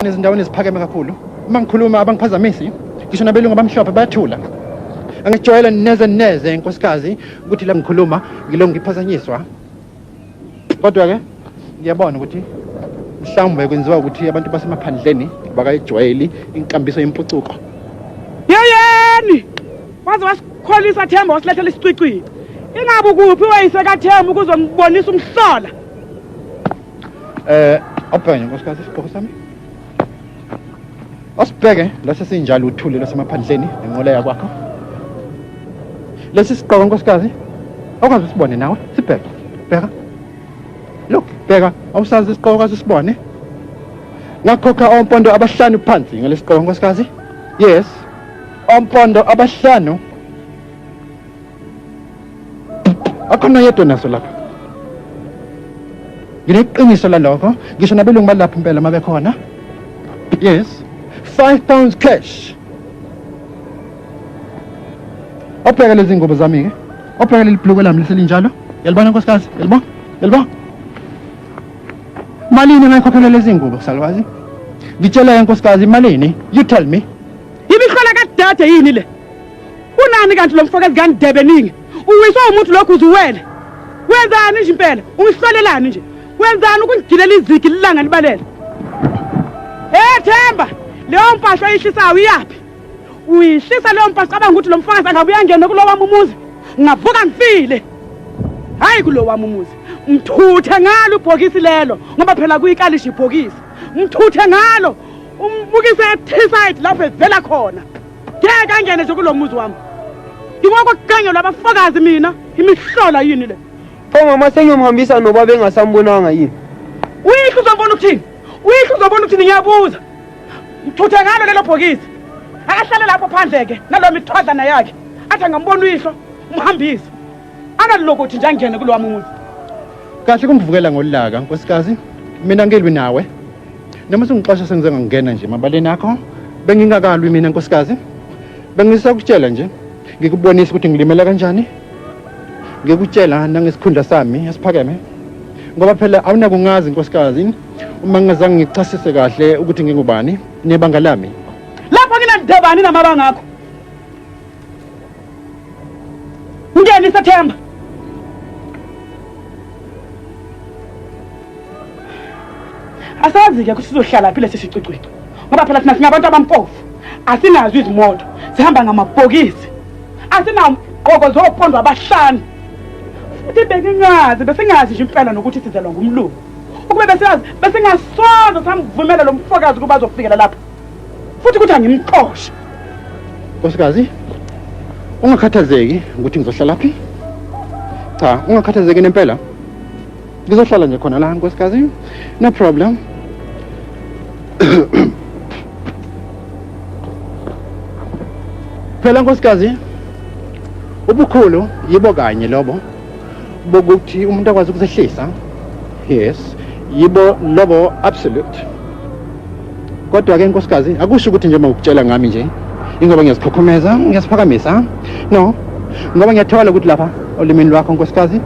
Ezindaweni eziphakeme kakhulu. Uma ngikhuluma abangiphazamisi, ngisho nabelungu abamhlophe bayathula. Angijwayele neze neze nkosikazi ukuthi la ngikhuluma ngilongu ngiphazanyiswa. Kodwa-ke ngiyabona ukuthi mhlawumbe kwenziwa ukuthi abantu basemaphandleni bakayijwayeli inkambiso yempucuko. Yeyeni! Waze wasikholisa Themba wasilethela isicwicwili. Ingabe ukuphi weyise kaThemba ukuzongibonisa umhlola? Awubheke nkosikazi isigqoko sami. Asibheke la sesinjalo uthule lwasemaphandleni nenqola yakwakho. Lesi sigqoko nkosikazi awukaze usibone nawe, sibheke. Bheka. Look, bheka, awusazi isigqoko kaze usibone. Ngakhokha ompondo abahlanu phansi ngalesi sigqoko nkosikazi. Yes. Ompondo abahlanu. Akhona yedwa naso lapha. Ngineqiniso lalokho, ngisho nabelungu balapha impela uma bekhona. Yes. £5 cash. Obheka lezi ngubo zami ke. Obheka leli bhulukwe lami liselinjalo. Yalibona nkosikazi? Yalibona? Yalibona? Malini engayikhokhela lezi ngubo salukazi? Ngitshela nkosikazi malini? You tell me. Imihlola kadade yini le? Unani kanti lo mfokazi kaNdebe ningi? Uwiswa umuntu lokhu uzuwele. Wenzani nje impela? Ungihlolelani nje? Wenzani ukungigilela izigi ilanga libalele? Eh Themba, leyo mpahla oyihlisayo iyaphi? Uyihlisa leyo mpahla cabanga ukuthi lo mfokazi angabuya angene kulo wami umuzi. Ngavuka ngifile. Hayi kulo wami umuzi. Mthuthe ngalo ibhokisi lelo ngoba phela kuyikalishi ibhokisi. Mthuthe ngalo umbukise e-T-side lapho evela khona. Ngeke angene nje kulo muzi wami. Ngingokuganyelwa abafakazi mina, imihlola yini le? Pho mama sengiyomhambisa nobaba engasambonanga yini? Uyihlo uzobona ukuthini? Uyihlo uzobona ukuthini ngiyabuza. Mthuthe ngalo lelo bhokisi. Akahlale lapho phandle ke nalo mithwadlana yakhe. Athi angambona uyihlo, umhambise. Angalokothi nje angene kulo wami umuzi. Kahle kungivukela ngolaka nkosikazi. Mina ngilwi nawe. Noma usungixosha sengize ngangena nje emabaleni akho. Bengingakalwi mina nkosikazi. Bengisakutshela nje ngikubonisa ukuthi ngilimela kanjani. Ngikutshela nangesikhundla sami esiphakeme. Ngoba phela awunakungazi nkosikazi uma ngingazange ngikuchasise kahle ukuthi ngingubani nebanga lami. Lapho nginandebani namabanga akho. Ngenise Themba. Asazi ke ukuthi sizohlala phi lesi sicwicwici. Ngoba phela thina singabantu abampofu. Asinazo izimoto, sihamba ngamabhokisi. Asinamqoko zopondo abahlanu. Futhi bengingazi, besingazi nje impela nokuthi sizelwa ngumlungu. Ukube besiyazi, besingasoze samvumela lo mfokazi ukuba azofikela lapha. Futhi ukuthi angimxoshe. Nkosikazi, ungakhathazeki ukuthi ngizohlala phi. Cha, ungakhathazeki nempela. Ngizohlala nje khona la nkosikazi. No problem. Phela nkosikazi, ubukhulu yibo kanye lobo bokuthi umuntu akwazi ukuzehlisa. Yes, yibo lobo absolute. Kodwa ke nkosikazi, akusho ukuthi njengoba ngikutshela ngami nje ingoba ngiyazikhukhumeza, ngiyaziphakamisa. No, ngoba ngiyathola ukuthi lapha olimini lwakho nkosikazi,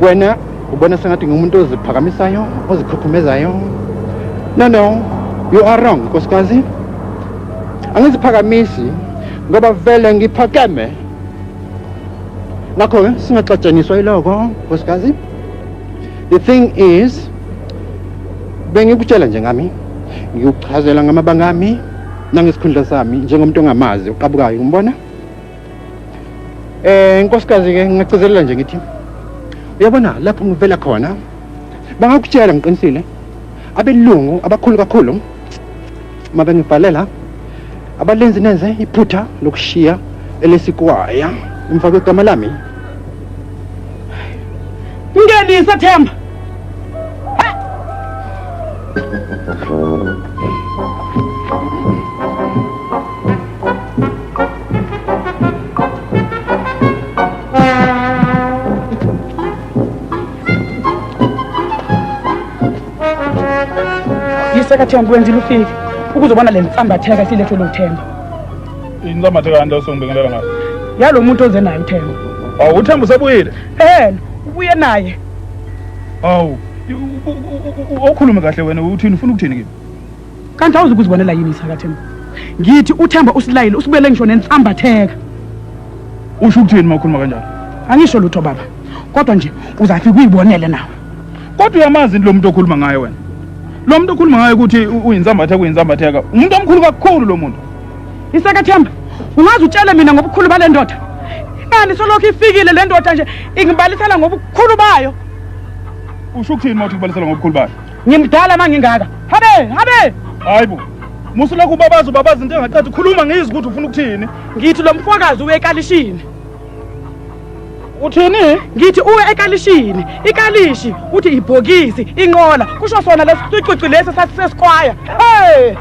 wena ubona sengathi ngingumuntu oziphakamisayo, ozikhukhumezayo. No, no, you are wrong nkosikazi. Angiziphakamisi ngoba vele ngiphakeme. Ngakho-ke singaxatshaniswa yiloko nkosikazi. The thing is, bengikutshela nje ngami, ngikuchazela ngamabanga ami nangesikhundla sami njengomuntu ongamazi oqabukayo, ngibona. Nkosikazi ke ngingagcizelela nje ngithi uyabona lapho ngivela khona bangakutshela ngiqinisile abelungu abakhulu kakhulu uma bengibhalela abalenzi nenze iphutha lokushiya elesikwaya emva kwegama lami. Ngenise Themba. Yise kaThemba wenzile ufike ukuzobona le nsambatheka silethwe lo Themba. Insambatheka kanti osongibingelela ngayo. Yalo muntu oze naye uThemba. Awu uThemba usebuyile? Eh, ubuye naye. Awu, okhulume kahle wena uthini ufuna ukuthini kimi? Kanti awuzi ukuzibonela yini isakathemba? Ngithi uThemba usilayile usibuyele ngisho nensambatheka. Usho ukuthini uma ukhuluma kanjalo? Angisho lutho baba. Kodwa nje uzafika uyibonele nawe. Kodwa uyamazi lo muntu okhuluma ngaye wena? Lo muntu okhuluma ngaye ukuthi uyinsambatheka uyinsambatheka. Umuntu omkhulu kakhulu lo muntu. Isakathemba, ungaze utshele mina ngobukhulu bale ndoda. Ingani solokhu ifikile le ndoda nje ingibalisela ngobukhulu bayo. Usho ukuthini uma uthi kubalisela ngobukhulu bayo? Ngimdala mangingaka. Habe, habe. Hayibo. Musu lokhu ubabaza ubabaza into engaqedi khuluma ngizwe ukuthi ufuna ukuthini. Ngithi lo mfokazi uye ekalishini. Uthini? Ngithi uwe ekalishini. Ikalishi uthi ibhokisi, inqola. Kusho sona lesicwicwi lesi sasisesikwaya. Hey!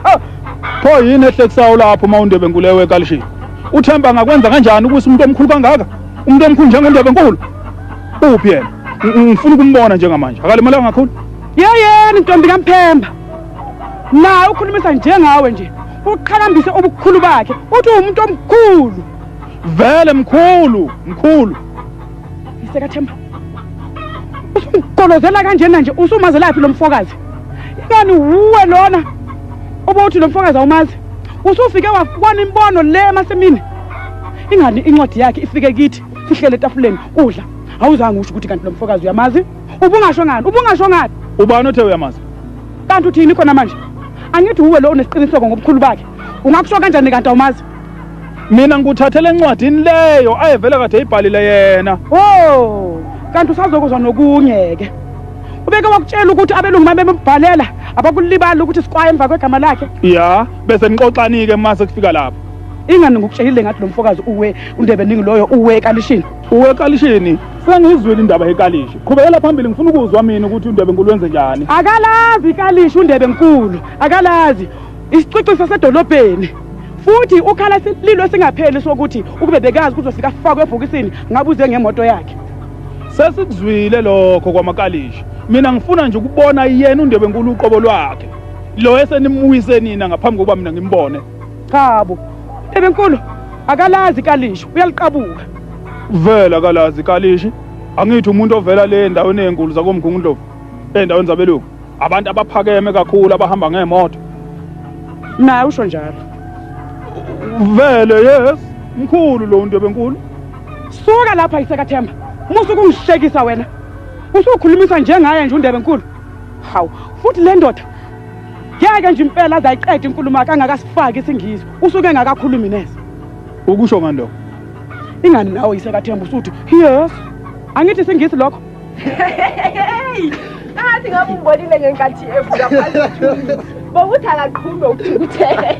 Pho yini ehlekisayo lapho uma uNdebe Nkulewe ekalishini? Uthemba angakwenza kanjani ukuthi umuntu omkhulu kangaka? Umuntu omkhulu njengoNdebe Nkulu? Uphi yena? Ngifuna ukumbona njengamanje. Akalimalanga kakhulu. Yeyeni ntombi kaMphemba. Naye ukhulumisa njengawe nje. Uqhalambise ubukhulu bakhe. Uthi uwumuntu omkhulu. Vele mkhulu, mkhulu. Isekathemba. Usungigolozela kanjena nje usumazelaphi lo mfokazi? Ingani wuwe lona. Ubuthi lo mfokazi awumazi. Usufike wabona imbono le emasimini. Ingani incwadi yakhe ifike kithi sihlele etafuleni udla. Awuzange usho ukuthi kanti lo mfokazi uyamazi? Ubungasho ngani? Ubungasho ngani? Ubani othe uyamazi? Kanti uthini khona manje? Angithi uwe lo onesiqiniseko ngobukhulu bakhe. Ungakusho kanjani kanti awumazi? Mina ngikuthathele encwadini leyo ayevele kade eyibhalile yena. Oh, kanti usazokuzwa nokunye ke. Ubeke wakutshela ukuthi abelungu mabembhalela abakulibali ukuthi sikwaya emva kwegama lakhe. Ya, bese nixoxani-ke uma sekufika lapho. Ingani ngikutshelile ngathi lo mfokazi uwe uNdebeningi loyo uwe ekalishini. Uwe ekalishini? Sengiyizwile indaba yekalishi. Qhubekela phambili ngifuna ukuzwa mina ukuthi uNdebenkulu wenze njani. Akalazi ikalishi uNdebenkulu, akalazi. Isicwicwi sasedolobheni. Futhi ukhala isililo esingapheli sokuthi ukube bekazi kuzofika afakwe ebhokisini ngabe uze ngemoto yakhe. Sesikuzwile lokho kwamakalishi. Mina ngifuna nje ukubona yena uNdebenkulu uqobo lwakhe. Lo esenimwise nina ngaphambi kokuba mina ngimbone. Chabo, uNdebenkulu akalazi ikalishi, uyaliqabuka. Vele akalazi ikalishi. Angithi umuntu ovela le endaweni ezinkulu zakoMgungundlovu, endaweni zabelungu. Abantu abaphakeme kakhulu abahamba ngemoto. Naye usho njalo. Vele yes, mkhulu lo Ndebenkulu. Suka lapha Isekathemba. Musa ukungihlekisa wena. Usukhulumisa njengaye nje uNdebenkulu. Hawu, futhi le ndoda ngeke nje impela aze ayiqede inkulumo yakhe angakasifaki isingisi. Usuke engakakhulumi neze. Ukusho ngani lokho? Ingani nawe Isekathemba usuthi yes. Angithi isingisi lokho. Hey! Ngathi ngabe umbonile ngenkathi evuka phansi. Bokuthi akaqhume ukuthukuthela.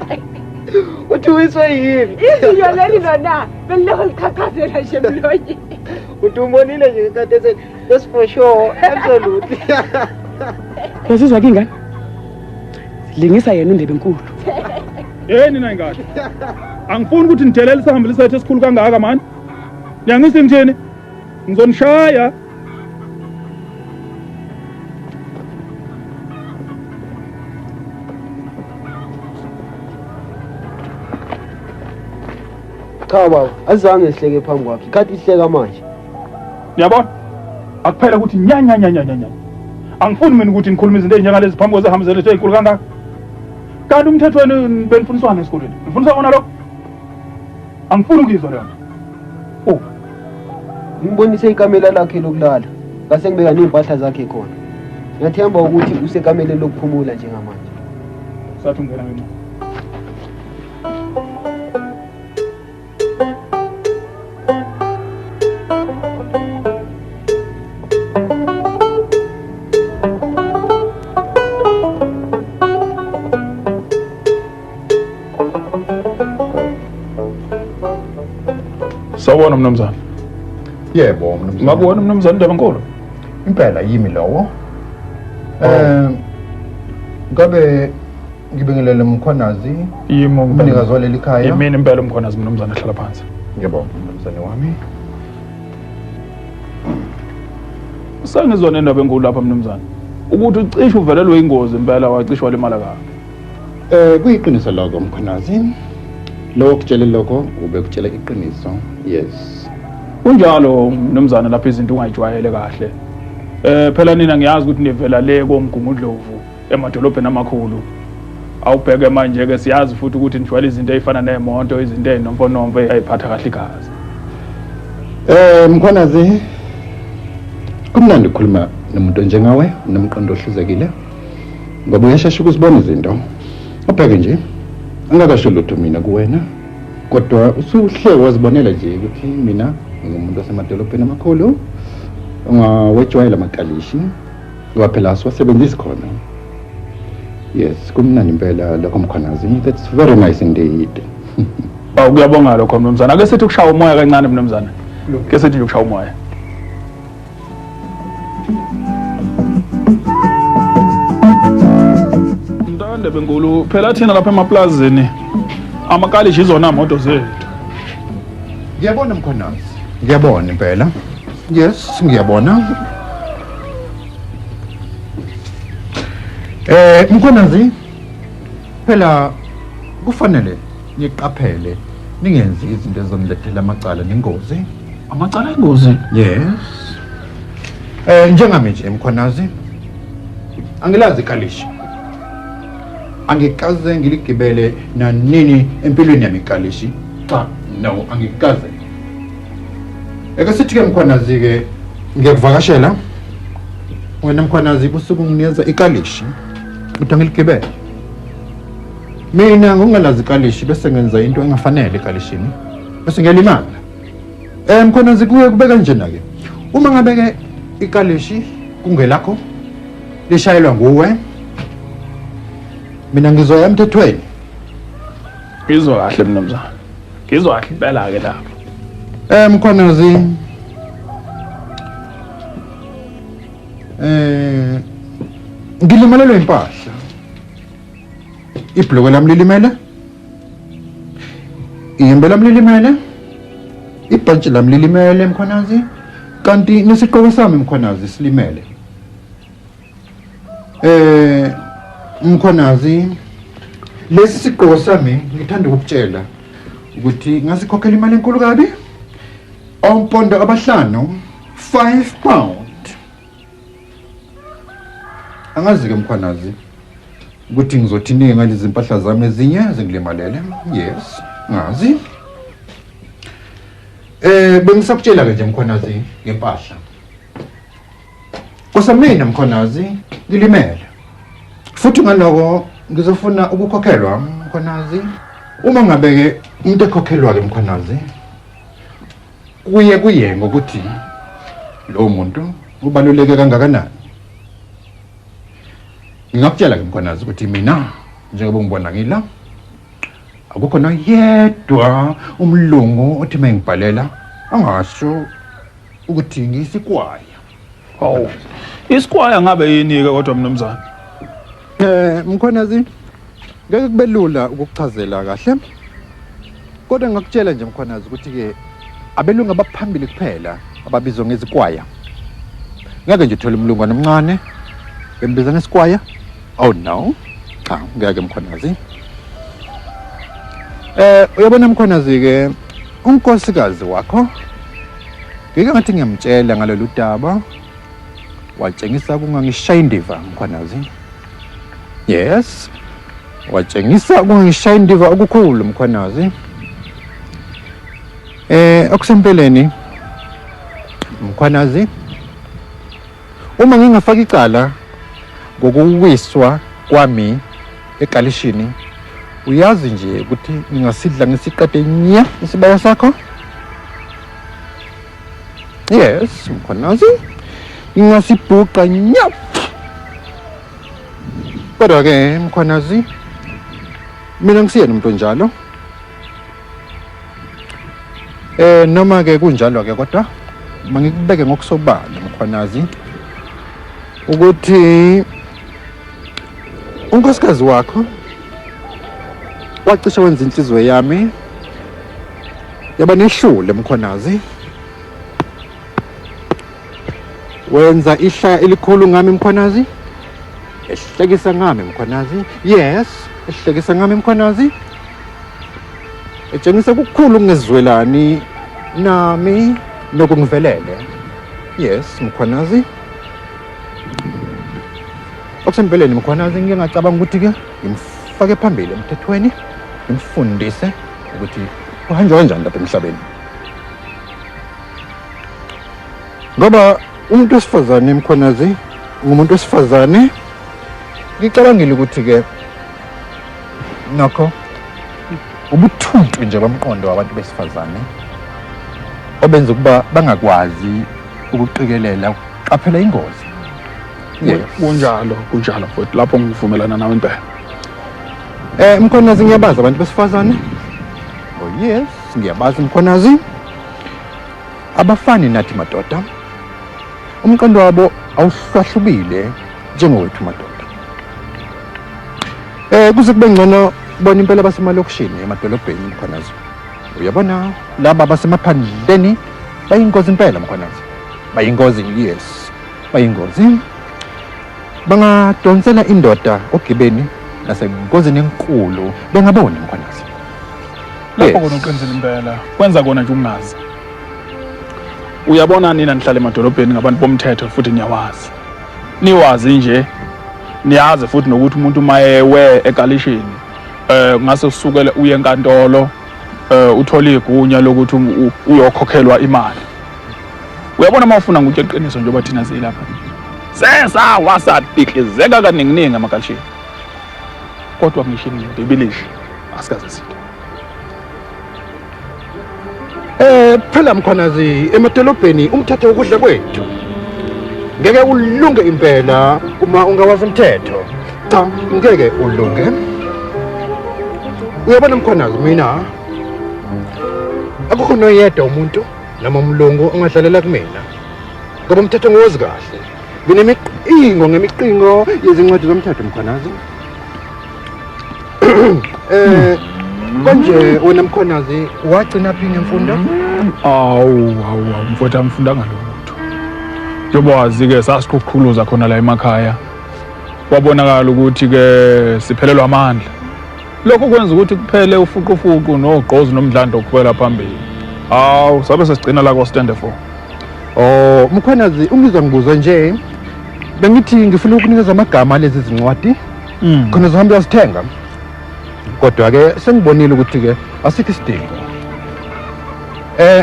Uthi wiswe yini? Izinyo leli lona belilokhu liqhaqhazela nje emlonyeni. Uthi umbonile nje ngenkathi esethi that's for sure absolutely. Uyazizwa ke ingane? Lingisa yena uNdebenkulu. Hey nina ingane. Angifuni ukuthi nidelele isihambeli sethu esikhulu kangaka mani. Niyangizwa ngithini? Ngizonishaya. Cha baba, azange sihleke phambi kwakhe. Khathi ihleka manje. Uyabona? Akuphela ukuthi nya nya nya nya nya. Angifuni mina ukuthi nikhulume izinto ezinjengalezi phambi kwezihambi zethu ezinkulu kangaka. Kanti umthetho wenu benifundiswana esikolweni. Nifundiswa wona lokho? Angifuni ukuyizwa leyo nto. Oh. Ngimbonise ikamela lakhe lokulala. Ngase ngibeka ney'mpahla zakhe khona. Ngiyathemba ukuthi usekameleni lokuphumula njengamanje. Sathi ungena ngenxa. Sawubona mnumzane. Yebo mnumzane. Ngakuwena mnumzane Ndabankulu? Impela yimi lowo. Eh ngabe ngibingelele Mkhwanazi. Yimi umnikazi waleli khaya. Yimina impela uMkhwanazi mnumzane hlala phansi. Ngiyabonga mnumzane wami. Sengizwa nendaba enkulu lapha mnumzane. Ukuthi ucishe uvelelwe ingozi impela wacishe walimala kabi. Eh kuyiqiniso lokho Mkhwanazi. Lowo okutshele lokho ubekutshela iqiniso. Yes. Kunjalo mnumzane lapha izinto ungayijwayele kahle. Eh phela nina ngiyazi ukuthi nivela le koMgungundlovu emadolobheni amakhulu. Awubheke manje-ke siyazi futhi ukuthi nijwayele izinto ey'fana ney'moto, izinto ey'nomfonomfo ey'phatha kahle igazi. Mkhwanazi, kumnandi ukukhuluma nomuntu onjengawe, nomqondo ohluzekile, ngoba uyashesha ukuzibona izinto. Ubheke nje, angakasho lutho mina kuwena, kodwa usuhle wazibonela nje ukuthi mina ngingumuntu wasemadolobheni amakhulu, ungawejwayela amakalishi, ngoba phela asiwasebenzisi khona. Yes, kumnandi impela lokho Mkhwanazi. That's very nice indeed. Awu kuyabonga lokho mnumzane. Ake sithi ukushaya umoya kancane mnumzane. Ke sithi nje ukushaya umoya. Mntande benkulu phela thina lapha emaplazini amakalishi izona moto zethu. Ngiyabona Mkhwanazi. Ngiyabona impela. Yes, ngiyabona. Mkhwanazi phela kufanele niqaphele ningenzi izinto ezonilethela amacala nengozi. Amacala engozi? Yes. Njengami nje Mkhwanazi angilazi ikalishi. Angikaze ngiligibele nanini empilweni yami ikalishi. Cha, no, angikaze. Eke sithi ke Mkhwanazi ke ngiyakuvakashela. Wena Mkhwanazi busuku nginikeza ikalishi. Uthi angiligibele. Mina ngokungalazi ikalishi bese ngenza into engafanele ekalishini. Bese ngiyalimala. Mkhwanazi kuye kube kanjena ke. Uma ngabe ke ikalishi kungelakho lishayelwa nguwe, mina ngizoya emthethweni. Ngizwa kahle mnumzane. Ngizwa kahle impela ke lapho. Mkhwanazi. Ngilimalelwe impahla. Ibhulukwe lami lilimele. Iyembe lami lilimele. Ibhantshi lami lilimele Mkhwanazi. Kanti nesigqoko sami Mkhwanazi silimele. Mkhwanazi, lesi sigqoko sami ngithanda ukukutshela ukuthi ngasikhokhela imali enkulu kabi. Ompondo abahlanu, 5 pound. Angazi-ke Mkhwanazi ukuthi ngizothini ngalezi mpahla zami ezinye zingilimalele. Yes, ngazi. Bengisakutshela-ke nje Mkhwanazi ngempahla. Kwasamina Mkhwanazi ngilimele. Futhi ngaloko ngizofuna ukukhokhelwa Mkhwanazi. Uma ngabe-ke umuntu ekhokhelwa-ke Mkhwanazi, kuye kuye ngokuthi lowo muntu ubaluleke kangakanani. Ngingakutshela-ke Mkhwanazi ukuthi mina njengoba ungibona ngila, akukho noyedwa umlungu othi uma engibhalela angasho ukuthi ngiyisikwaya. Hawu, isikwaya ngabe yini-ke kodwa mnumzane? Mkhwanazi, ngeke kube lula ukukuchazela kahle. Kodwa ngingakutshela nje Mkhwanazi ukuthi-ke abelungu abaphambili kuphela ababizwa ngezikwaya. Ngeke nje uthole umlungwana omncane bembiza ngesikwaya. Oh no, cha, ngeke Mkhwanazi. Uyabona Mkhwanazi-ke, unkosikazi wakho ngike ngathi ngiyamtshela ngalolu daba, watshengisa ukungangishaya indiva Mkhwanazi. Yes, watshengisa ukungangishaya indiva okukhulu Mkhwanazi. Okusempeleni Mkhwanazi, uma ngingafaka icala ngokuwiswa kwami ekalishini, uyazi nje ukuthi ngingasidla ngisiqede nya isibaya sakho. Yes, Mkhwanazi, ngingasibhuqa nya. Kodwa-ke Mkhwanazi, mina ngisiyena umuntu onjalo. Noma-ke kunjalo-ke, kodwa mangikubeke ngokusobala Mkhwanazi ukuthi unkosikazi wakho wacishe wenza inhliziyo yami yaba nehlule Mkhwanazi. Wenza ihlaya elikhulu ngami Mkhwanazi, ehlekisa ngami Mkhwanazi. Yes, ehlekisa ngami Mkhwanazi, etshengisa okukhulu ukungezwelani nami nokungivelele. Yes Mkhwanazi, okusempeleni Mkhwanazi, ngike ngacabanga ukuthi-ke Ngimfake phambili emthethweni, ngimfundise ukuthi kuhanjwa kanjani lapha emhlabeni. Ngoba umuntu wesifazane Mkhwanazi ngumuntu wesifazane, ngicabangile ukuthi-ke nokho ubuthuntu nje bomqondo wabantu besifazane obenza ukuba bangakwazi ukuqikelela ukuqaphela ingozi. Yes. Kunjalo, kunjalo mfowethu, lapho ngivumelana nawe impela. Mkhwanazi ngiyabazi abantu besifazane. Oh yes, ngiyabazi Mkhwanazi. Abafani nathi madoda. Umqondo wabo awuhlwahlubile njengowethu madoda. Kuze kube ngcono bona impela basemalokishini emadolobheni Mkhwanazi. Uyabona laba basemaphandleni bayingozi impela Mkhwanazi. Bayingozi, yes. Bayingozi. Bangadonsela indoda ogibeni nasengozini enkulu bengaboni Mkhwanazi. Lapho kona uqinisile impela. Kwenza kona nje ukungazi. Uyabona nina nihlala emadolobheni ngabantu bomthetho futhi niyawazi. Niwazi nje. Niyazi futhi nokuthi umuntu mayewe ekalishini kungase usukele uye enkantolo uthole igunya lokuthi uyokhokhelwa imali. Uyabona uma ufuna ngutshela iqiniso njengoba thina siyilapha. Sesa wasabhiklizeka kaninginingi amakalishini. Kodwa ngisho indibilishi asikaze sithe. Phela Mkhwanazi emadolobheni umthetho wokudla kwethu. Ngeke ulunge impela uma ungawazi umthetho. Cha, ngeke ulunge. Uyabona Mkhwanazi mina akukho noyedwa umuntu noma umlungu ongadlalela kumina. Ngoba umthetho ngiwazi kahle. Nginemiqingo ngemiqingo yezincwadi zomthetho Mkhwanazi. Konje wena Mkhwanazi wagcina phi ngemfundo? Awu, awu, awu mfowethu angifundanga lutho. Njengoba wazi-ke sasiqhuqhuluza khona la emakhaya. Kwabonakala ukuthi-ke siphelelwa amandla. Lokho kwenza ukuthi kuphele ufuqufuqu nogqozi nomdlandla okuphela phambili. Awu, sabe sesigcina la ko-stand for. Oh, Mkhwanazi ungizwa ngibuza nje. Bengithi ngifuna ukunikeza amagama alezi zincwadi. Khona uzohamba uyazithenga. Kodwa ke sengibonile ukuthi ke asikho isidingo.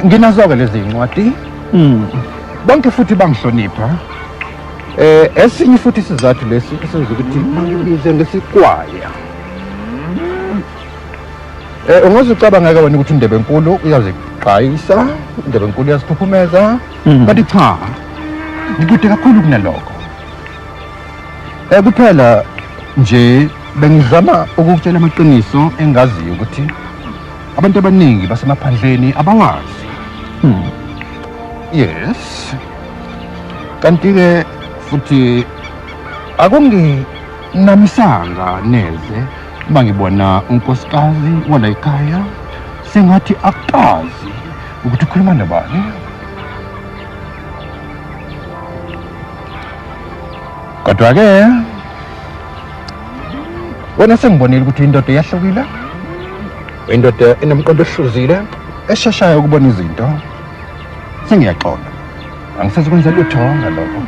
Nginazo ke lezi zincwadi. Bonke futhi bangihlonipha. Esinye futhi isizathu lesi esenza ukuthi bangibize ngesikwaya. Ungaze ucabange ke wena ukuthi uNdebenkulu uyaziqhayisa, uNdebenkulu uyazikhukhumeza, kanti cha, ngikude kakhulu kunalokho. Kuphela nje bengizama ukukutshela amaqiniso engaziyo ukuthi abantu abaningi basemaphandleni abawazi. Yes. Kanti-ke futhi akunginamisanga neze uma ngibona unkosikazi wala ekhaya sengathi akazi ukuthi ukhuluma nobani. Kodwa-ke wena sengibonile ukuthi indoda iyahlukile, indoda enomqondo ohluzile, esheshayo ukubona izinto. Sengiyaxola, angisazukwenza lutho ngalokho.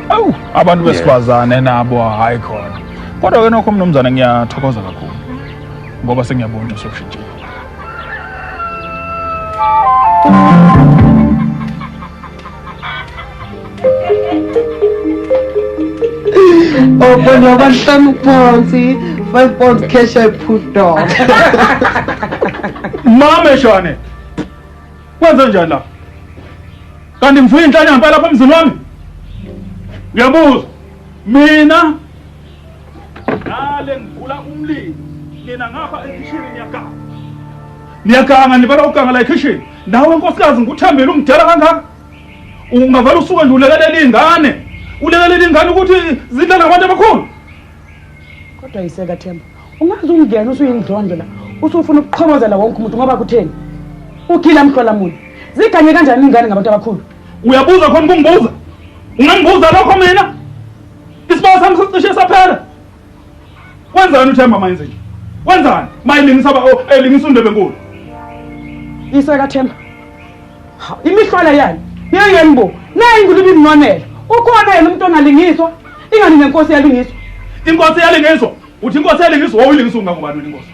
Awu, abantu besifazane nabo hayi khona. Kodwa ke nokho mnumzane ngiyathokoza kakhulu ngoba sengiyabona ukuthi usushintshile. Oh, bona abahlanu phansi, 5 pounds cash I put down. Mame Shane. Kwenze njani lapha? Kanti ngifuye inhlanya ngempela lapha emzini wami? Ngiyabuza. Mina ngale ngivula umlilo. Nina ngapha ekhishini niyaganga. Niyaganga nibala uganga la ekhishini. Nawe nkosikazi ngikuthembele umdala kangaka. Ungavele usuke nje ulekelela ingane. Ulekelela ingane ukuthi zidla nabantu abakhulu. Kodwa yiseka Themba, ungaze ungene usuyindlondlo la. Usufuna ukuqhobozela wonke umuntu ngoba kutheni? Ugila mhlola muni. Ziganye kanjani ingane ngabantu abakhulu? Uyabuza khona ukungibuza? Ungangibuza lokho mina? Isibawo sami sesicishe saphela. Wenzani uThemba mayenze nje? Wenzani? Mayilingisa elingisa uNdebenkulu. Iseka Themba. Imihlola yani. Yeyeni bo. Nayi ingulube imnonela. Ukhona yena umuntu ongalingiswa? Ingani nenkosi yalingiswa? Inkosi yalingiswa. Uthi inkosi yalingisa, wawuyilingisa ungangobani wena inkosi?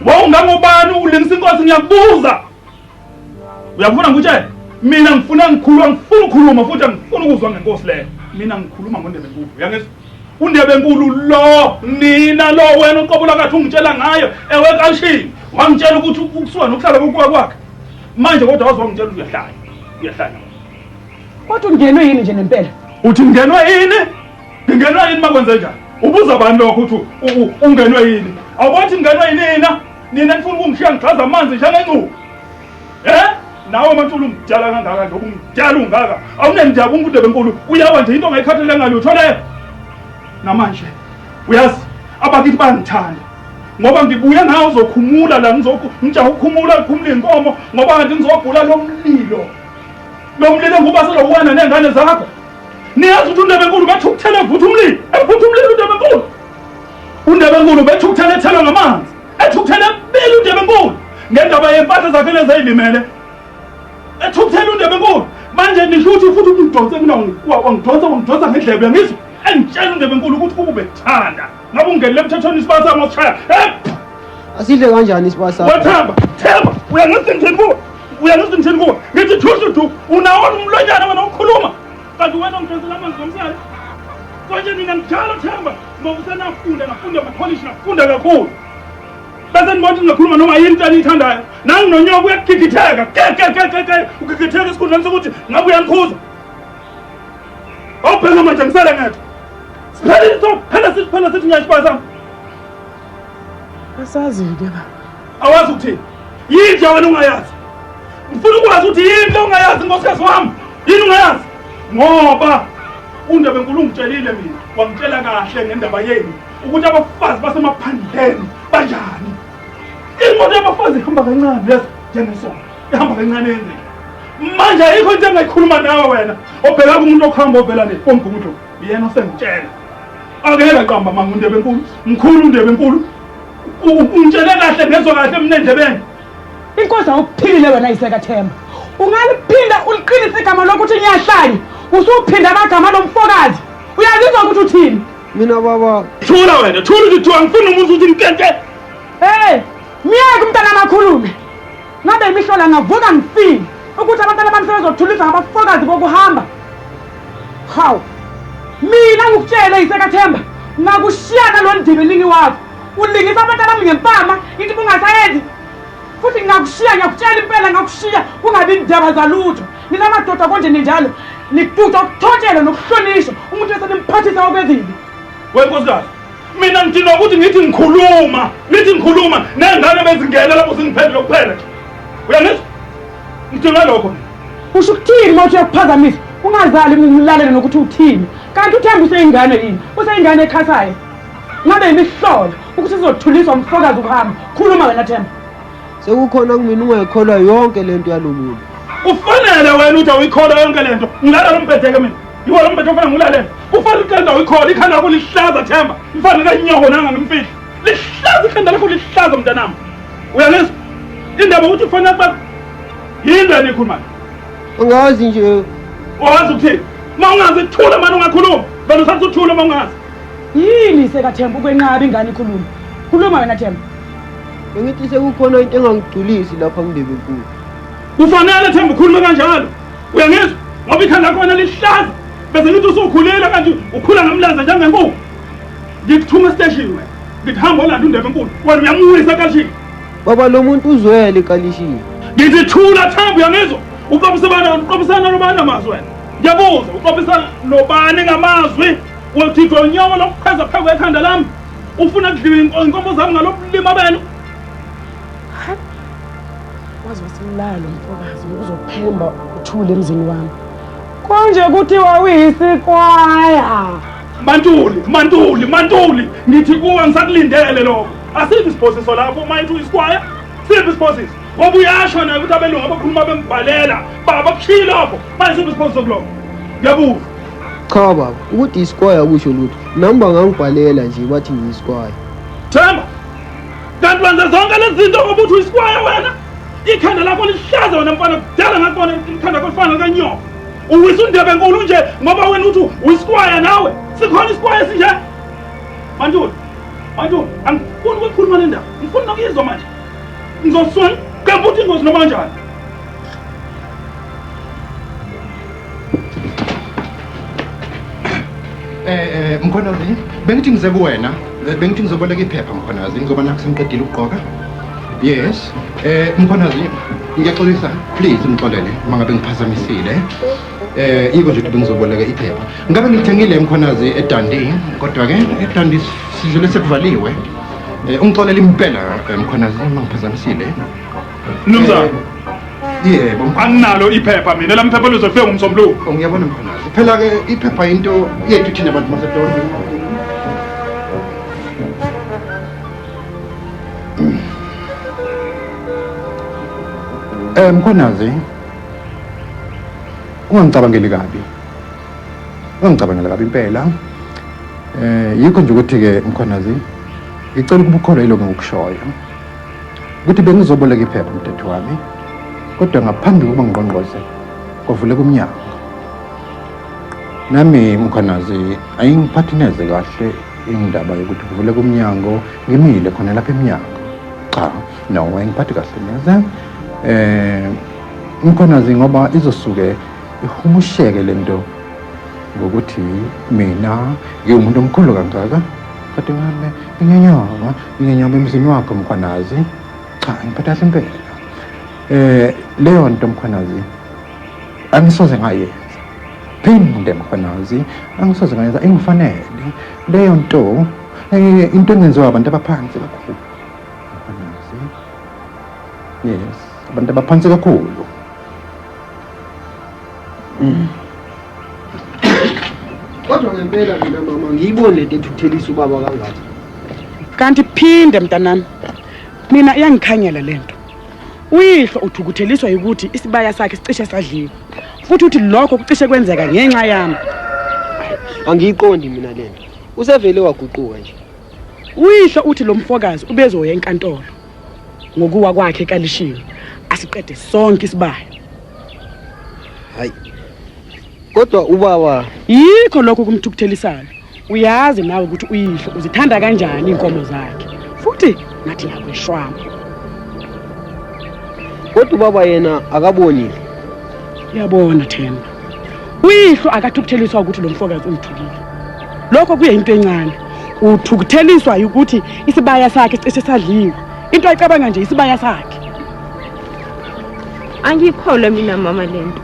Wawungangobani ulingisa inkosi ngiyakubuza. Uyakufuna ngikutshele? Mina ngifuna ngikhuluma, ngifuna ukukhuluma futhi angifuni ukuzwa ngenkosi leyo. Mina ngikhuluma ngoNdebenkulu. Uyangizwa? UNdebenkulu lo nina lo wena uqobo lakathi ungitshela ngayo ewe kalishini. Wangitshela ukuthi ukusuka nokuhlala kokuwa kwakhe. Manje kodwa waze wangitshela ukuthi uyahlanya. Uyahlanya. Kodwa ungenwe yini nje nempela? Uthi ngingenwe yini? Ngingenwe yini makwenze njani? Ubuza bani lokho ukuthi ungenwe yini? Awubathi ngingenwe yinina? Nina nifuna ukungishiya ngigxaza amanzi njengencuku. Eh? Nawe mantulu umdala kangaka nje umdala ungaka. Awunendaba ungude benkulu. Uyawa nje into ongayikhathalela ngalutho leyo. Namanje uyazi abakithi bayangithanda. Ngoba ngibuye ngawo uzokhumula la ngijaha ukukhumula kukhumula inkomo ngoba kanti ngizobhula lo mlilo. Lo mlilo ngoba selowena nengane zakho. Niyazi ukuthi uNdebenkulu bethukuthele evutha umlilo, evutha umlilo uNdebenkulu. UNdebenkulu bethukuthele ethelwa ngamanzi, ethukuthele ebila uNdebenkulu ngendaba yempahla zakhe lezi ezilimele. Ethukuthele uNdebenkulu. Manje nisho ukuthi futhi ungidonse mina wangidonsa wangidonsa ngendlebe uyangizwa? Engitshela uNdebenkulu ukuthi kube bekuthanda. Ngabe ungenile emthethweni isibani sami wasishaya. Eh! Asidle kanjani isibani sakho? Wethemba, Themba, uyangizwa ngithini kuwe? Uyangizwa ngithini kuwe? Ngithi thushu thu, unawo umlonyana wena ukhuluma. Kanti wena ungidonsela amanzi ngomsele. Konje nina ngijalo Themba, ngoba usenafunda nafunda amakolishi nafunda kakhulu. Bese nibona ukuthi ngingakhuluma noma yini into eniyithandayo. Nangi nonyoko uyagigitheka. Ke ke ke ke ke ugigitheka esikhundleni sokuthi ngabe uyanikhuza. Awubheka manje ngisele ngedwa. Siphelile sophela siphela sithi ngiyashiba sami. Asazi-ke baba. Awazi ukuthini? Yini nje wena ungayazi? Ngifuna ukwazi ukuthi yini le ungayazi nkosikazi wami? Yini ungayazi? Ngoba uNdebenkulu ungitshelile mina, wangitshela kahle ngendaba yenu ukuthi abafazi basemaphandleni banjani. Imoto yabafazi ihamba kancane yazi njengesonto. Ihamba kancane yenzeke. Manje ayikho into engayikhuluma nawe wena. Obheka kumuntu okuhamba ovela le koMgungundlovu. Yena osengitshela. Akeke aqamba manga uNdebenkulu. Mkhulu uNdebenkulu. Ungitshele kahle ngezwa kahle mina endlebeni. Inkosi awuphilile wena yisekathemba. Ungaliphinda uliqinise igama lokuthi ngiyahlanya. Usuphinda amagama lomfokazi. Uyazizwa ukuthi uthini? Mina baba. Thula wena, thula ukuthi thiwa ngifuna umuzi uthi nkenke. Hey, miyeke umntana makhulume. Ngabe imihlola ngavuka ngifile ukuthi abantwana bami sebezothuliswa ngabafokazi bokuhamba. Hawu. Mina ngikutshele yisekathemba ngakushiya nalo ndibilingi wakho. Ulingisa abantwana bami ngempama into ubungasayenzi. Futhi ngakushiya ngiyakutshela impela ngakushiya kungabi indaba zalutho. Nina madoda konje ninjalo. Niduda ukuthotshelwa nokuhlonishwa umuntu esenimphathisa okwezibi. Wenkosikazi, mina ngidinwa ukuthi ngithi ngikhuluma, ngithi ngikhuluma nengane bezingena lapho singiphendula kuphela nje. Uyangizwa? Ngidinwa lokho mina. Usho ukuthini uma uthi uyakuphazamisa? Ungazali ngilalele nokuthi uthini. Kanti uThemba useyingane yini? Useyingane ekhasayo. Ngabe imihlola ukuthi sizothuliswa umfokazi ukuhamba. Khuluma wena Themba. Sekukhona kumina ungayikholwa yonke lento yalomuntu. Ufanele wena uthi awuyikholwa yonke lento. Ngilala lombhede ke mina. Yiwo lo mbhede ofana ngiwulalele. Ufanele uqenda awuyikholwa ikhanda lakho lihlaza Themba. Mfana kanyoko nanga ngimfihli. Lihlaza ikhanda lakho lihlaza mntanami. Uyangizwa? Indaba ukuthi ufanele kuba yini lena ikhulumayo? Angazi nje. Wazi ukuthini? Uma ungazi thula mani ungakhuluma. Vele usathi uthule uma ungazi. Yini sekaThemba ukwenqaba ingane ikhuluma? Khuluma wena Themba. Bengithi sekukhona into engangigculisi lapha kuNdebenkulu. Kufanele Themba ukhulume kanjalo. Uyangizwa? Ngoba ikhanda lakho wena lihlaza. Bese ngithi usukhulile kanti ukhula ngamlaza njengenkukhu. Ngikuthuma esiteshini wena. Ngithi hamba olanda uNdebenkulu. Wena uyamuwisa ekalishini. Baba lo muntu uzwele ekalishini. Ngithi thula Themba uyangizwa? Uqophisana uqophisana nobani ngamazwi wena? Ngiyabuza uqophisana nobani ngamazwi? Uthithwa unyoko lokukhweza phezu kwekhanda lami. Ufuna kudliwa inkomo zami ngalobulima benu. Waze wasilala lo mfokazi uzophemba uthule emzini wami. Konje kuthiwa uyisikwaya. Mantuli, Mantuli, Mantuli, ngithi kuwe ngisakulindele lokho. Asiphi isiphosiso lapho uma ethi uyisikwaya? Siphi isiphosiso? Ngoba uyasho naye ukuthi abelungu abakhuluma bembhalela, baba kushilo lokho. Manje siphi isiphosiso kulokho? Ngiyabuza. Cha baba, ukuthi isikwaya akusho lutho. Nami bangangibhalela nje bathi ngiyisikwaya. Themba, kanti wenza zonke lezi zinto ngoba uthi uyisikwaya wena? Ikhanda lakho lihlaza wena mfana, kudala ngakubona ikhanda lakho lifana likanyoka. Uwisa undebe enkulu nje ngoba wena uthi uyisikwaya nawe. Sikhona isikwaya esinje? Mantuli, Manje angifuni ukuyikhuluma le ndaba. Ngifuna nokuyizwa manje. Ngizosuka ngiqembe ukuthi ingozi noma kanjani. Mkhonazi, bengithi ngize kuwena, bengithi ngizoboleka iphepha Mkhonazi, ngizoba nakho sengiqedile ukugqoka. Yes. Mkhonazi, ngiyaxolisa, please ngixolele uma ngabe ngiphazamisile. Yiko nje ukuthi bengizoboleka iphepha. Ngabe ngilithengile Mkhonazi eDundee, kodwa ke eDundee sidlule sekuvaliwe. Ungixolele impela Mkhonazi uma ngiphazamisile. Mnumzane. Yebo. Anginalo iphepha mina, lami iphepha lizofika ngomsombuluko. Ngiyabona Mkhonazi. Phela ke iphepha into yethu thina bantu baseDondii. Mkhonazi, ungangicabangeli kabi. Ungangicabangeli kabi impela. Yikho nje ukuthi ke Mkhonazi, ngicela ukuba ukholwe yilokho engikushoyo. Ukuthi bengizoboleka iphepha mdethu wami, kodwa ngaphambi kokuba ngingqongqoze kwavuleka umnyango. Nami Mkhwanazi ayingiphathi neze kahle indaba yokuthi kuvuleka umnyango ngimile khona lapha emnyango. Cha, no, ayingiphathi kahle neze. Mkhwanazi ngoba izosuke ihumusheke lento ngokuthi mina ngiwumuntu omkhulu kangaka kade ngame nginyanyoba nginyanyoba emzini wakho Mkhwanazi. Cha, ngiphatha kahle impela. Leyo nto Mkhwanazi angisoze ngayenza. Phinde Mkhwanazi angisoze ngayenza, ingifanele leyo nto. Into engenziwa abantu abaphansi kakhulu Mkhwanazi. Yes, abantu abaphansi kakhulu. Kodwa ngempela mina mama ngiyibone lento ethukuthelisa ubaba kangaka. Kanti phinde mntanami, mina iyangikhanyela lento. Uyihlo uthukutheliswa ukuthi isibaya sakhe sicishe sadliwa. Futhi uthi lokho kucishe kwenzeka ngenxa yami. Angiyiqondi mina lento. Usevele waguquka nje. Uyihlo uthi lo mfokazi ubezoya enkantolo ngokuwa kwakhe ekalishini asiqede sonke isibaya. Hayi. Kodwa ubaba yikho lokho kumthukuthelisayo. Uyazi nawe ukuthi uyihlo uzithanda kanjani inkomo zakhe. Futhi ngathi nakweshwama. Kodwa ubaba yena akabonile. Uyabona Themba. Uyihlo akathukutheliswa ukuthi lo mfokazi ungithukile. Lokho kuye into encane. Uthukutheliswa ukuthi isibaya sakhe sicishe sadliwa. Into ayicabanga nje isibaya sakhe. Angikholwa mina mama lento.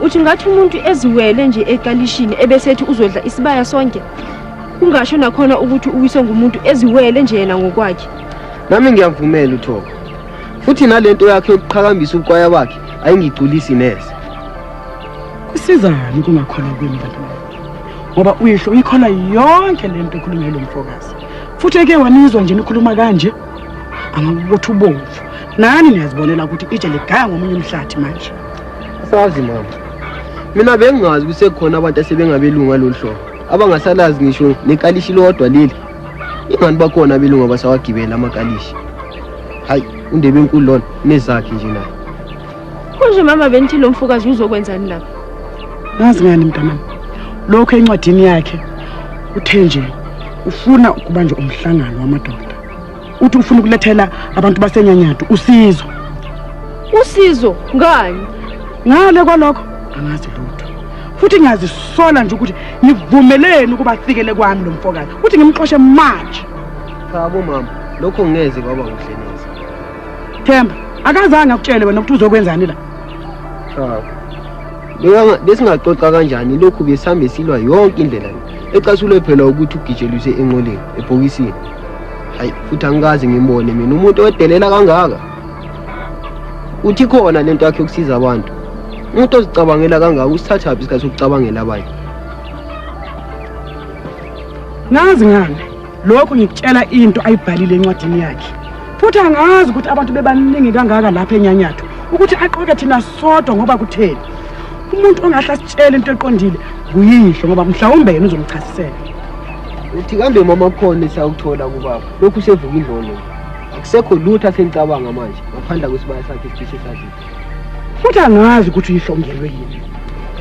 Uthi ngathi umuntu eziwele nje ekalishini ebesethi uzodla isibaya sonke. Kungasho nakhona ukuthi uwiswe ngumuntu eziwele nje yena ngokwakhe. Nami ngiyamvumela uThoko. Futhi nalento yakhe yokuqhakambisa ubukwaya bakhe ayingigculisi neze. Kusizani ukungakholwa kwenu bantu bami? Ngoba uyihlo uyikholwa yonke lento ekhulunywa lo mfokazi. Futhi eke wanizwa nje nikhuluma kanje angakubotha ubomvu. Nani niyazibonela ukuthi itshe ligaya ngomunye umhlathi manje. Asazi mama. Mina bengingazi kusekhona abantu asebengabelungu ngalolu hlobo abangasalazi ngisho nekalishi lodwa leli. Ingani bakhona abelungu abasawagibela amakalishi. Hayi, undebe enkulu lona nezakhe nje naye. Konje mama benithi lo mfokazi uzokwenzani lapha? Ngazi ngani mntanami. Lokho encwadini yakhe uthe nje ufuna ukuba nje umhlangano wamadoda. Uthi ufuna ukulethela abantu baseNyanyadu usizo. Usizo ngani? Ngale kwalokho angazi lutho. Futhi ngiyazisola nje ukuthi ngivumeleni ukuba afikele kwami lo mfokazi. Uthi ngimxoshe manje. Cha bo mama, lokho ngeze kwaba kuhle neze. Themba, akazange akutshele wena ukuthi uzokwenzani la. Cha. Besingaxoxa kanjani lokhu besihambe silwa yonke indlela le. Ecasulwe phela ukuthi ugijeliswe enqoleni ebhokisini. Hayi, futhi angikaze ngimbone mina umuntu odelela kangaka. Uthi khona lento yakhe yokusiza abantu. Umuntu ozicabangela kangaka usithathaphi isikhathi sokucabangela abanye? Ngazi ngani? Lokho ngikutshela into ayibhalile encwadini yakhe. Futhi angazi ukuthi abantu bebaningi kangaka lapha eNyanyathu ukuthi aqoke thina sodwa ngoba kutheni. Umuntu ongahle asitshele into eqondile nguyihlo ngoba mhlawumbe yena uzomchasisela. Uthi kambe mama khona esawuthola kubaba. Lokhu sevuka indlondlo. Akusekho lutho asenicabanga manje ngaphandle kwesibaya sakhe esicishe sadliwa. Futhi angazi ukuthi uyihlo ungenwe yini.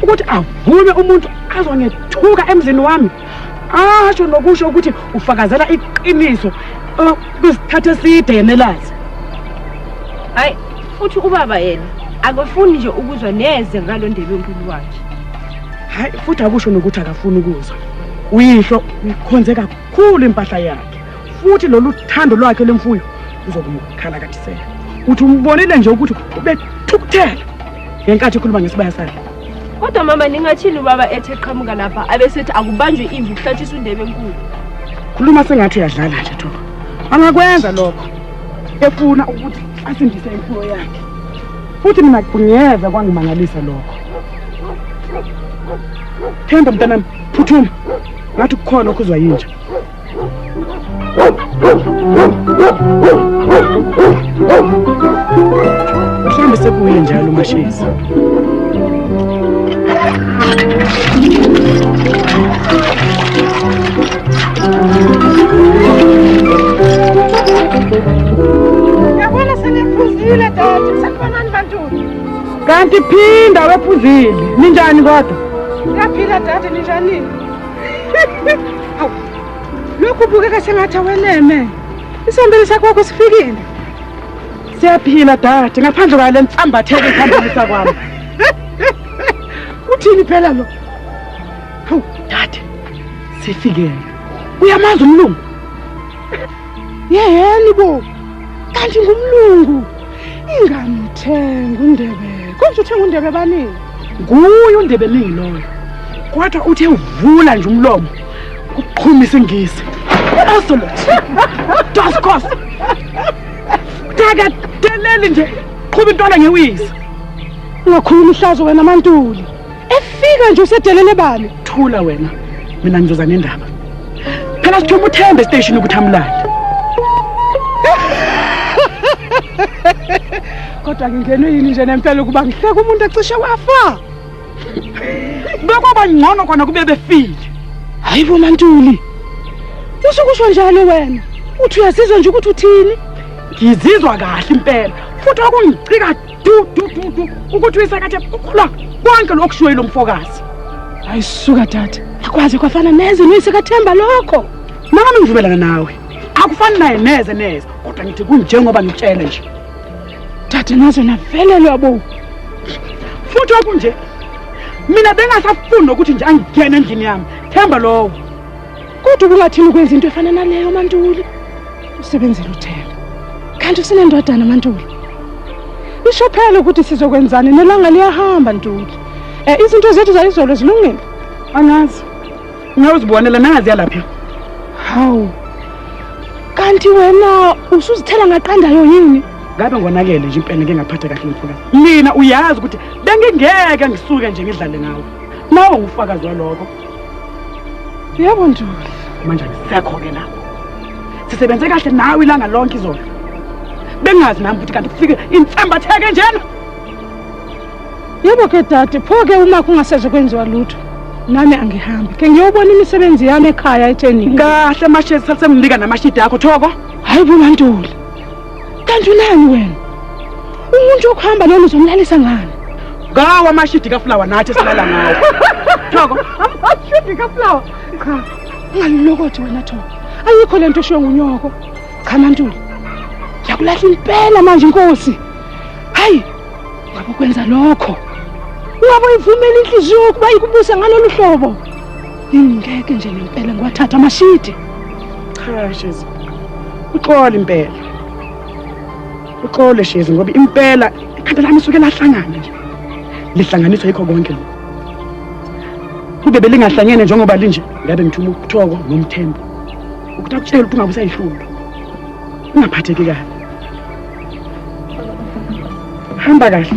Ukuthi avume umuntu azongethuka emzini wami. Asho nokusho ukuthi ufakazela iqiniso kwisikhathi eside yena elazi. Hayi, futhi ubaba yena akafuni nje ukuzwa neze ngalo ndebe enkulu wakhe. Hayi, futhi akusho nokuthi akafuni ukuzwa. Uyihlo uyikhonze kakhulu impahla yakhe. Futhi lolu thando lwakhe lemfuyo uzokumkhalakathisela. Uthi umbonile nje ukuthi ubethukuthela ngenkathi ekhuluma ngesibaya sakhe. Kodwa mama ningathini ubaba ethe qhamuka lapha abesethi akubanjwe imvu kuhlatshiswa indebe enkulu. Khuluma sengathi uyadlala nje Thoko. Angakwenza lokho efuna ukuthi asindise imfuyo yakhe. Futhi mina kungeza kwangimangalisa lokho. Themba mntanami, phuthuma. Ngathi kukhona okuzwa yinja. Mhlawumbe sekuye njalo uMashezi. Yabona seniphuzile dade, sanibonani bantulu. Kanti phinda wephuzile. Ninjani kodwa? Ngiyaphila dade, ninjani? Hawu. Lokhu ubukeka sengathi aweleme. Isambeli sakwakho sifikile. Siyaphila dade, ngaphandle kwale nsambatheko ephambilisa kwami. Uthini phela lo? Hawu dade, sifikele. Uyamazi umlungu? Yeheni bo. Kanti ngumlungu. Ingamthenga uNdebe. Konje uthenga uNdebe bani? Nguye uNdebe ningi loyo. Kodwa uthe uvula nje umlomo kuqhuma isingisi. Absolute. Doskos. Takadeleli nje qhuba intwana ngewisa. Ungakhuluma ihlazo wena MaNtuli. Efika nje usedelele bani? Thula wena. Mina ngizoza nendaba. Phela sithuma uThembe station ukuthi amlande. Kodwa ngingenwe yini nje nempela ukuba ngihleke umuntu ecishe wafa? Bekwaba ngcono kona kube befile. Hayi bo MaNtuli. Usukusho njalo wena. Uthi uyazizwa nje ukuthi uthini? Ngizizwa kahle impela. Futhi okungicika du du du du ukuthi uyisakathe ukholwa konke lokushiwo yilo mfokazi. Hayi suka dade. Akwazi kwafana neze noyisekathemba lokho. Nami ngivumelana nawe. Akufani naye neze neze, kodwa ngithi kunjengoba ngikutshele nje. Dade naze navelelwa bo. Futhi okunje mina bengasafuni nokuthi nje angene endlini yami. Themba lowo. Kodwa ubungathini ukwenza into efana naleyo MaNtuli? Usebenzile uThemba. Kanti usinendodana MaNtuli. Isho phela ukuthi sizokwenzani nelanga liyahamba Ntuli. Izinto zethu zayizolo zilungile. Angazi. Ungawuzibonela nazi yalapha. Hawu. Kanti wena usuzithela ngaqandayo yini? Ngabe ngonakele nje impela ngeke ngaphatha kahle umfokazi. Mina uyazi ukuthi bengingeke ngisuke nje ngidlale ngawe. Nawe ngufakazi walokho. Yebo Ntuli. Manje angisekho ke lapho. Sisebenze kahle nawe ilanga lonke izolo. Bengazi nami ukuthi kanti kufike insambatheke njena. Yebo ke dade, pho ke uma kungaseze kwenziwa lutho. Nami angihambi. Ke ngiyobona imisebenzi yami ekhaya ethenini. Kahle mashezi sasemnika namashidi akho Thoko. Hayi bo MaNtuli. Kanti unani wena? Umuntu okuhamba noma uzomlalisa ngani? Ngawo amashidi kaFlower nathi silala ngawo. Thoko, amashidi kaFlower. Cha, ungalilokothi wena Thoko. Ayikho lento eshiwo ngunyoko. Cha MaNtuli. Yakulahla impela manje inkosi. Hayi, ngabe ukwenza lokho. Ungabe uyivumela inhliziyo ukuba ikubuse ngalolu hlobo. Ngeke nje nempela ngiwathatha amashidi. Cha Shezi. Uxole impela. Uxole Shezi ngoba impela ikhanda lami isuke lahlangana nje. Lihlanganiswa yikho konke lokho. Kube belingahlangene njengoba linje, ngabe ngithuma uThoko noMthembu. Ukuthi akutshele ukuthi ungabe usayihlula. Ungaphatheki kabi. Hamba kahle.